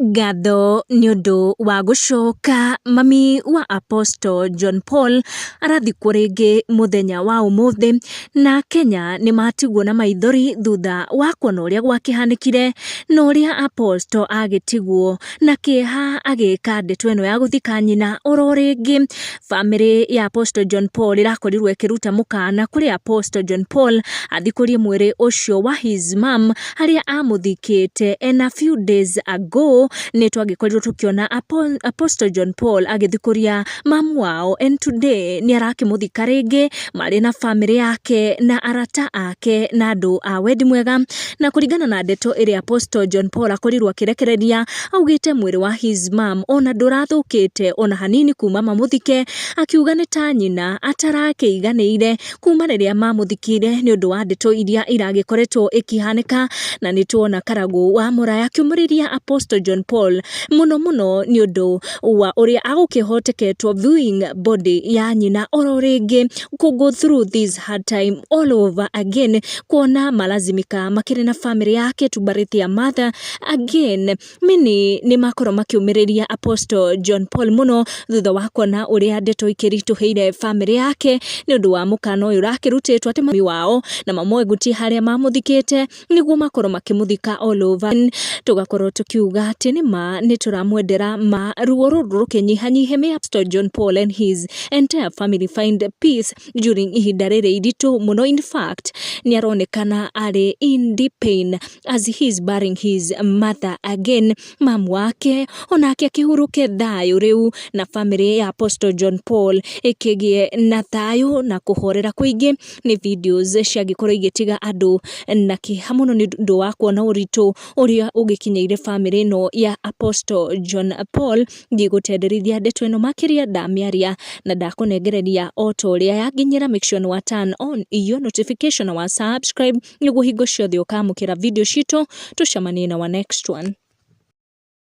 Ngatho nĩ ũndũ wa gũcoka mami wa Apostle John Paul arathikwo rĩngĩ mũthenya wa ũmũthĩ, na Kenya nĩ matigwo na maithori thutha wa kuona ũrĩa gwakĩhanĩkire na ũrĩa Apostle agĩtigwo na kĩeha agĩka ndeto ĩno ya gũthika nyina oro rĩngĩ. Bamĩrĩ ya Apostle John Paul ĩrakorirwo ĩkĩruta mũkana kũrĩ Apostle John Paul athikũrie mwĩrĩ ũcio wa his mom harĩa amũthikĩte, and a few days ago nĩ twagĩkorirwo tũkĩona Apostle John Paul agĩthikũria mamu wao, and today nĩ arakĩmũthika rĩngĩ marĩ na bamĩrĩ yake na arata ake na andũ a wendi mwega. Na kũringana na ndeto ĩrĩa Apostle John Paul akorirwo akĩrekereria, augĩte mwĩrĩ wa his mom ona ndũrathũkĩte ona hanini kuma mamũthike, akiuga nĩ ta nyina atarakĩiganĩire kuma rĩrĩa mamũthikire nĩ ũndũ wa ndeto iria iragĩkoretwo ĩkĩhanĩka. Na nĩ tuona Karagũ wa Mũraya akĩũmĩrĩria Apostle John Paul mũno mũno nĩ ũndũ wa ũrĩa agũkĩhoteketwo viewing body ya nyina oro rĩngĩ, kũ go through this hard time all over again, kuona malazimika makĩrĩ na famĩlĩ yake to bury their mother again. Many nĩ makorwo makĩũmĩrĩria Apostle John Paul mũno thutha wa kuona ũrĩa ndeto ikĩritũhĩire famĩlĩ yake nĩ ũndũ wa mũkana ũyũ ũrakĩrutĩtwo atĩ mami wao na mamwegutie harĩa mamũthikĩte nĩguo makorwo makĩmũthika all over. Tũgakorwo tũkiuga atĩ nĩ ma nĩ tũramwendera ma ruo rũrũ rũkĩnyihanyihe. May Apostle John Paul and his entire family find peace during ihinda rĩrĩ iritũ mũno. In fact, nĩ aronekana arĩ in deep pain as he is burying his mother again. Mamu wake onake akĩhurũke thayũ rĩu, na famĩlĩ ya Apostle John Paul ĩkĩgĩe na thayũ na kũhorera kũingĩ. Nĩ videos ciangĩkorwo igĩtiga andũ na kĩeha mũno nĩ ũndũ wa kuona ũritũ ũrĩa ũgĩkinyĩire famĩlĩ ĩno ya Apostle John Paul. Ndigũtenderithia ndeto ĩno makĩria, ndamĩaria na ndakũnengereria o ta ũrĩa yanginyĩra. Make sure nĩ wa turn on your notification na wa subscribe nĩguo hingo ciothe ũkamũkĩra video citũ. Tũcemanie na wa next one.